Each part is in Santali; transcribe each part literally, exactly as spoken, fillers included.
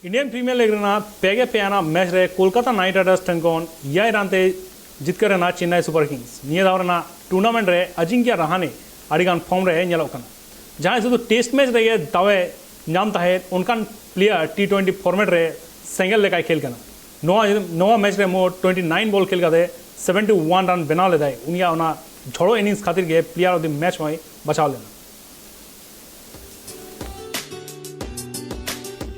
ᱤᱱᱰᱤᱭᱟᱱ ᱯᱨᱤᱢᱤᱭᱟᱨ ᱞᱤᱜᱽ ᱨᱮᱱᱟᱜ ᱯᱮ ᱜᱮ ᱯᱮ ᱟᱱᱟᱜ ᱢᱮᱪ ᱨᱮ ᱠᱳᱞᱠᱟᱛᱟ ᱱᱟᱭᱤᱴ ᱨᱟᱭᱰᱟᱨᱥ ᱴᱷᱮᱱ ᱠᱷᱚᱱ ᱮᱭᱟᱭ ᱨᱟᱱ ᱛᱮ ᱡᱤᱛᱠᱟᱹᱨ ᱮᱱᱟ ᱪᱮᱱᱱᱟᱭ ᱥᱩᱯᱟᱨ ᱠᱤᱝᱥ᱾ ᱱᱤᱭᱟᱹ ᱫᱷᱟᱣ ᱨᱮᱱᱟᱜ ᱴᱩᱨᱱᱟᱢᱮᱱᱴ ᱨᱮ ᱟᱡᱤᱝᱠᱭᱟ ᱨᱟᱦᱟᱱᱮ ᱟᱹᱰᱤ ᱜᱟᱱ ᱯᱷᱚᱨᱢ ᱨᱮ ᱧᱮᱞᱚᱜ ᱠᱟᱱᱟ᱾ ᱡᱟᱦᱟᱸᱭ ᱥᱩᱫᱷᱩ ᱴᱮᱥᱴ ᱢᱮᱪ ᱨᱮᱜᱮ ᱫᱟᱣᱮ ᱧᱟᱢ ᱛᱟᱦᱮᱸᱫ, ᱚᱱᱠᱟᱱ ᱯᱞᱮᱭᱟᱨ ᱴᱤ ᱴᱩᱭᱮᱱᱴᱤ ᱯᱷᱚᱨᱢᱮᱴ ᱨᱮ ᱥᱮᱸᱜᱮᱞ ᱞᱮᱠᱟᱭ ᱠᱷᱮᱞ ᱠᱟᱱᱟ᱾ ᱱᱚᱣᱟ, ᱱᱚᱣᱟ ᱢᱮᱪ ᱨᱮ ᱢᱳᱴ ᱴᱩᱭᱮᱱᱴᱤ ᱱᱟᱭᱤᱱ ᱵᱚᱞ ᱠᱷᱮᱞ ᱠᱟᱛᱮ ᱥᱮᱵᱷᱮᱱᱴᱤ ᱣᱟᱱ ᱨᱟᱱ ᱵᱮᱱᱟᱣ ᱞᱮᱫᱟᱭ᱾ ᱩᱱᱤᱭᱟᱜ ᱚᱱᱟ ᱡᱷᱚᱲᱚ ᱤᱱᱤᱝᱥ ᱠᱷᱟᱹᱛᱤᱨ ᱜᱮ ᱯᱞᱮᱭᱟᱨ ᱚᱯᱷ ᱫᱤ ᱢᱮᱪ ᱦᱚᱸᱭ ᱵᱟᱪᱷᱟᱣ ᱞᱮᱱᱟ᱾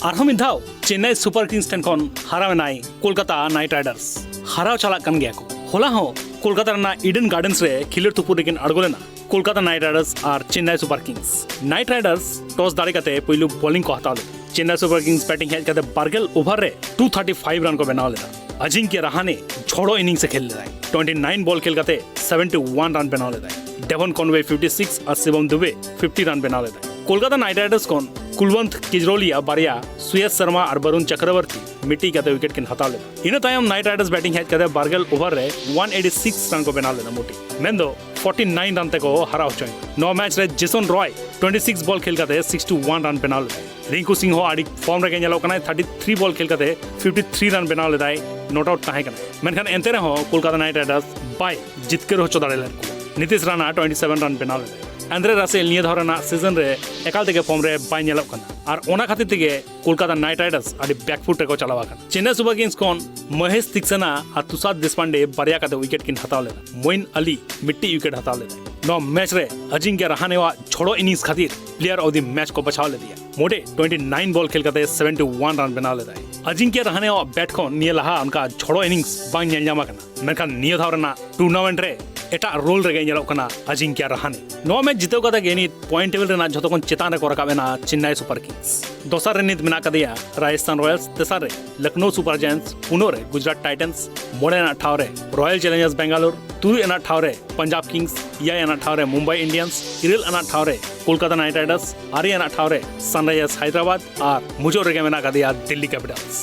ᱟᱨᱦᱚᱸ ᱢᱤᱫ ᱫᱷᱟᱣ ᱪᱮᱱᱱᱟᱭ ᱥᱩᱯᱟᱨ ᱠᱤᱝᱥ ᱴᱷᱮᱱ ᱠᱷᱚᱱ ᱦᱟᱨᱟᱣ ᱮᱱᱟᱭ ᱠᱳᱞᱠᱟᱛᱟ ᱱᱟᱭᱤᱴ ᱨᱟᱭᱰᱟᱨᱥ᱾ ᱦᱟᱨᱟᱣ ᱪᱟᱞᱟᱜ ᱠᱟᱱ ᱜᱮᱭᱟ ᱠᱚ᱾ ᱦᱚᱞᱟ ᱦᱚᱸ ᱠᱳᱞᱠᱟᱛᱟ ᱨᱮᱱᱟᱜ ᱤᱰᱮᱱ ᱜᱟᱨᱰᱮᱱᱥ ᱨᱮ ᱠᱷᱮᱞᱳᱰ ᱛᱩᱯᱩᱫ ᱨᱮᱠᱤᱱ ᱟᱬᱜᱚ ᱞᱮᱱᱟ ᱠᱳᱞᱠᱟᱛᱟ ᱱᱟᱭᱤᱴ ᱨᱟᱭᱰᱟᱨᱥ ᱟᱨ ᱪᱮᱱᱱᱟᱭ ᱥᱩᱯᱟᱨ ᱠᱤᱝᱥ᱾ ᱱᱟᱭᱤᱴ ᱨᱟᱭᱰᱟᱨᱥ ᱴᱚᱥ ᱫᱟᱲᱮ ᱠᱟᱛᱮ ᱯᱳᱭᱞᱳ ᱵᱚᱞᱤᱝ ᱠᱚ ᱦᱟᱛᱟᱣ ᱞᱮᱫᱟ᱾ ᱪᱮᱱᱱᱟᱭ ᱥᱩᱯᱟᱨ ᱠᱤᱝᱥ ᱵᱮᱴᱤᱝ ᱦᱮᱡ ᱠᱟᱛᱮ ᱵᱟᱨᱜᱮᱞ ᱳᱵᱷᱟᱨ ᱨᱮ ᱴᱩ ᱛᱷᱟᱨᱴᱤ ᱯᱷᱟᱭᱤᱵᱷ ᱨᱟᱱ ᱠᱚ ᱵᱮᱱᱟᱣ ᱞᱮᱫᱟ᱾ ᱟᱡᱤᱝᱠᱭᱟ ᱨᱟᱦᱟᱱᱮ ᱡᱷᱚᱲᱚ ᱤᱱᱤᱝᱥ ᱮ ᱠᱷᱮᱞ ᱞᱮᱫᱟᱭ᱾ ᱴᱩᱭᱮᱱᱴᱤ ᱱᱟᱭᱤᱱ ᱵᱚᱞ ᱠᱷᱮᱞ ᱠᱟᱛᱮ ᱥᱮᱵᱷᱮᱱᱴᱤ ᱣᱟᱱ ᱨᱟᱱ ᱵᱮᱱᱟᱣ ᱞᱮᱫᱟᱭ᱾ ᱰᱮᱵᱷᱚᱱ ᱠᱚᱱᱣᱮ ᱯᱷᱤᱯᱴᱤ ᱥᱤᱠᱥ ᱟᱨ ᱥᱤᱵᱚᱢ ᱫᱩᱵᱮ ᱯᱷᱤᱯᱴᱤ ᱨᱟᱱ ᱵᱮᱱᱟᱣ ᱞᱮᱫᱟᱭ᱾ ᱠᱳᱞᱠᱟᱛᱟ ᱱᱟᱭᱤᱴ ᱨᱟᱭᱰᱟᱨᱥ ᱠᱷᱚᱱ ᱠᱩᱞᱣᱚᱱᱛ ᱠᱤᱡᱨᱳᱞᱤᱭᱟ ᱵᱟᱨᱭᱟ, ᱥᱩᱭᱮᱥ ᱥᱟᱨᱢᱟ ᱟᱨ ᱵᱟᱨᱩᱱ ᱪᱚᱠᱨᱚᱵᱚᱨᱛᱤ ᱢᱤᱫᱴᱤᱡ ᱠᱟᱛᱮ ᱣᱤᱠᱮᱴ ᱠᱤᱱ ᱦᱟᱛᱟᱣ ᱞᱮᱫᱟ᱾ ᱤᱱᱟᱹ ᱛᱟᱭᱚᱢ ᱱᱟᱭᱤᱴ ᱨᱟᱭᱰᱟᱨᱥ ᱵᱮᱴᱤᱝ ᱦᱮᱡ ᱠᱟᱛᱮ ᱵᱟᱨᱜᱮᱞ ᱳᱵᱷᱟᱨ ᱨᱮ ᱣᱟᱱ ᱮᱭᱤᱴᱤ ᱥᱤᱠᱥ ᱨᱟᱱ ᱠᱚ ᱵᱮᱱᱟᱣ ᱞᱮᱫᱟ ᱢᱳᱴᱤ, ᱢᱮᱱᱫᱚ ᱯᱷᱚᱨᱴᱤ ᱱᱟᱭᱤᱱ ᱨᱟᱱ ᱛᱮᱠᱚ ᱦᱟᱨᱟᱣ ᱦᱚᱪᱚᱭᱮᱱᱟ᱾ ᱱᱚᱣᱟ ᱢᱮᱪ ᱨᱮ ᱡᱮᱥᱚᱱ ᱨᱚᱭ ᱴᱩᱭᱮᱱᱴᱤ ᱥᱤᱠᱥ ᱵᱚᱞ ᱠᱷᱮᱞ ᱠᱟᱛᱮ ᱥᱤᱠᱥᱴᱤ ᱣᱟᱱ ᱨᱟᱱ ᱵᱮᱱᱟᱣ ᱞᱮᱫᱟᱭ᱾ ᱨᱤᱝᱠᱩ ᱥᱤᱝ ᱦᱚᱸ ᱟᱹᱰᱤ ᱯᱷᱚᱨᱢ ᱨᱮᱜᱮ ᱧᱮᱞᱚᱜ ᱠᱟᱱᱟᱭ᱾ ᱛᱷᱟᱨᱴᱤ ᱛᱷᱨᱤ ᱵᱚᱞ ᱠᱷᱮᱞ ᱠᱟᱛᱮ ᱯᱷᱤᱯᱴᱤ ᱛᱷᱨᱤ ᱨᱟᱱ ᱵᱮᱱᱟᱣ ᱞᱮᱫᱟᱭ, ᱱᱚᱴ ᱟᱣᱩᱴ ᱛᱟᱦᱮᱸ ᱠᱟᱱᱟ᱾ ᱢᱮᱱᱠᱷᱟᱱ ᱮᱱᱛᱮ ᱨᱮᱦᱚᱸ ᱠᱳᱞᱠᱟᱛᱟ ᱱᱟᱭᱤᱴ ᱨᱟᱭᱰᱟᱨᱥ ᱵᱟᱭ ᱡᱤᱛᱠᱟᱹᱨ ᱦᱚᱪᱚ ᱫᱟᱲᱮ ᱞᱮᱫ ᱠᱚᱣᱟ᱾ ᱱᱤᱛᱤᱥ ᱨᱟᱱᱟ ᱴᱩᱭᱮᱱᱴᱤ ᱥᱮᱵᱷᱮᱱ ᱨᱟᱱ ᱵᱮᱱᱟᱣ ᱞᱮᱫᱟᱭ᱾ ᱟᱱᱫᱨᱮ ᱨᱟᱥᱮᱞ ᱱᱤᱭᱟᱹ ᱫᱷᱟᱣ ᱨᱮᱱᱟᱜ ᱥᱤᱡᱚᱱ ᱨᱮ ᱮᱠᱟᱞ ᱛᱮᱜᱮ ᱯᱷᱚᱨᱢ ᱨᱮ ᱵᱟᱭ ᱧᱮᱞᱚᱜ ᱠᱟᱱᱟ, ᱟᱨ ᱚᱱᱟ ᱠᱷᱟᱹᱛᱤᱨ ᱛᱮᱜᱮ ᱠᱳᱞᱠᱟᱛᱟ ᱱᱟᱭᱤᱴ ᱨᱟᱭᱰᱟᱨᱥ ᱟᱹᱰᱤ ᱵᱮᱠᱯᱷᱩᱴ ᱨᱮᱠᱚ ᱪᱟᱞᱟᱣ ᱟᱠᱟᱱᱟ᱾ ᱪᱮᱱᱱᱟᱭ ᱥᱩᱯᱟᱨ ᱠᱤᱝᱥ ᱠᱷᱚᱱ ᱢᱚᱦᱮᱥ ᱛᱤᱠᱥᱟᱱᱟ ᱟᱨ ᱛᱩᱥᱟᱨ ᱫᱮᱥᱯᱟᱱᱰᱮ ᱵᱟᱨᱭᱟ ᱠᱟᱛᱮ ᱣᱤᱠᱮᱴ ᱠᱤᱱ ᱦᱟᱛᱟᱣ ᱞᱮᱫᱟ᱾ ᱢᱚᱭᱤᱱ ᱟᱞᱤ ᱢᱤᱫᱴᱤᱡ ᱣᱤᱠᱮᱴ ᱦᱟᱛᱟᱣ ᱞᱮᱫᱟᱭ᱾ ᱱᱚᱣᱟ ᱢᱮᱪ ᱨᱮ ᱟᱡᱤᱝᱠᱭᱟ ᱨᱟᱦᱟᱱᱮᱣᱟᱜ ᱡᱷᱚᱲᱚ ᱤᱱᱤᱝᱥ ᱠᱷᱟᱹᱛᱤᱨ ᱯᱞᱮᱭᱟᱨ ᱚᱯᱷ ᱫᱤ ᱢᱮᱪ ᱠᱚ ᱵᱟᱪᱷᱟᱣ ᱞᱮᱫᱮᱭᱟ᱾ ᱢᱳᱴᱮ ᱴᱩᱭᱮᱱᱴᱤ ᱱᱟᱭᱤᱱ ᱵᱚᱞ ᱠᱷᱮᱞ ᱠᱟᱛᱮ ᱥᱮᱵᱷᱮᱱᱴᱤ ᱣᱟᱱ ᱨᱟᱱ ᱵᱮᱱᱟᱣ ᱞᱮᱫᱟᱭ᱾ ᱟᱡᱤᱝᱠᱭᱟ ᱨᱟᱦᱟᱱᱮᱣᱟᱜ ᱵᱮᱴ ᱠᱷᱚᱱ ᱱᱤᱭᱟᱹ ᱞᱟᱦᱟ ᱚᱱᱠᱟ ᱡᱷᱚᱲᱚ ᱤᱱᱤᱝᱥ ᱵᱟᱝ ᱧᱮᱞ ᱧᱟᱢ ᱟᱠᱟᱱᱟ᱾ ᱢᱮᱱᱠᱷᱟᱱ ᱱᱤᱭᱟᱹ ᱫᱷᱟᱣ ᱨᱮᱱᱟᱜ ᱴᱩᱨᱱᱟᱢᱮᱱᱴ ᱨᱮ ᱮᱴᱟᱜ ᱨᱳᱞ ᱨᱮᱜᱮ ᱧᱮᱞᱚᱜ ᱠᱟᱱᱟ ᱟᱡᱤᱝᱠᱭᱟ ᱨᱟᱦᱟᱱᱮ᱾ ᱱᱚᱣᱟ ᱢᱮᱪ ᱡᱤᱛᱟᱹᱣ ᱠᱟᱛᱮ ᱜᱮ ᱱᱤᱛ ᱯᱚᱭᱮᱱᱴ ᱴᱮᱵᱤᱞ ᱨᱮᱱᱟᱜ ᱡᱷᱚᱛᱚ ᱠᱷᱚᱱ ᱪᱮᱛᱟᱱ ᱨᱮᱠᱚ ᱨᱟᱠᱟᱵ ᱮᱱᱟ ᱪᱮᱱᱱᱟᱭ ᱥᱩᱯᱟᱨ ᱠᱤᱝᱥ᱾ ᱫᱚᱥᱟᱨ ᱨᱮ ᱱᱤᱛ ᱢᱮᱱᱟᱜ ᱠᱟᱫᱮᱭᱟ ᱨᱟᱡᱚᱥᱛᱷᱟᱱ ᱨᱚᱭᱟᱞᱥ, ᱛᱮᱥᱟᱨ ᱨᱮ ᱞᱚᱠᱷᱱᱳ ᱥᱩᱯᱟᱨ ᱡᱟᱭᱮᱱᱴᱥ, ᱯᱩᱱᱟᱜ ᱨᱮ ᱜᱩᱡᱽᱨᱟᱴ ᱴᱟᱭᱴᱟᱱᱥ, ᱢᱚᱬᱮ ᱟᱱᱟᱜ ᱴᱷᱟᱶ ᱨᱮ ᱨᱚᱭᱟᱞ ᱪᱮᱞᱮᱧᱡᱟᱨᱥ ᱵᱮᱝᱜᱟᱞᱳᱨ, ᱛᱩᱨᱩᱭ ᱟᱱᱟᱜ ᱴᱷᱟᱶ ᱨᱮ ᱯᱚᱧᱡᱟᱵᱽ ᱠᱤᱝᱥ, ᱮᱭᱟᱭ ᱟᱱᱟᱜ ᱴᱷᱟᱶ ᱨᱮ ᱢᱩᱢᱵᱟᱭ ᱤᱱᱰᱤᱭᱟᱱᱥ, ᱤᱨᱟᱹᱞ ᱟᱱᱟᱜ ᱴᱷᱟᱶ ᱨᱮ ᱠᱳᱞᱠᱟᱛᱟ ᱱᱟᱭᱤᱴ ᱨᱟᱭᱰᱟᱨᱥ, ᱟᱨᱮ ᱟᱱᱟᱜ ᱴᱷᱟᱶ ᱨᱮ ᱥᱟᱱᱨᱟᱭᱡᱟᱨᱥ ᱦᱟᱭᱫᱨᱟᱵᱟᱫᱽ ᱟᱨ ᱢᱩᱪᱟᱹᱫ ᱨᱮᱜᱮ ᱢᱮᱱᱟᱜ ᱠᱟᱫᱮᱭᱟ Delhi Capitals.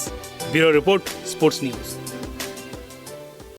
Bureau report, sports news.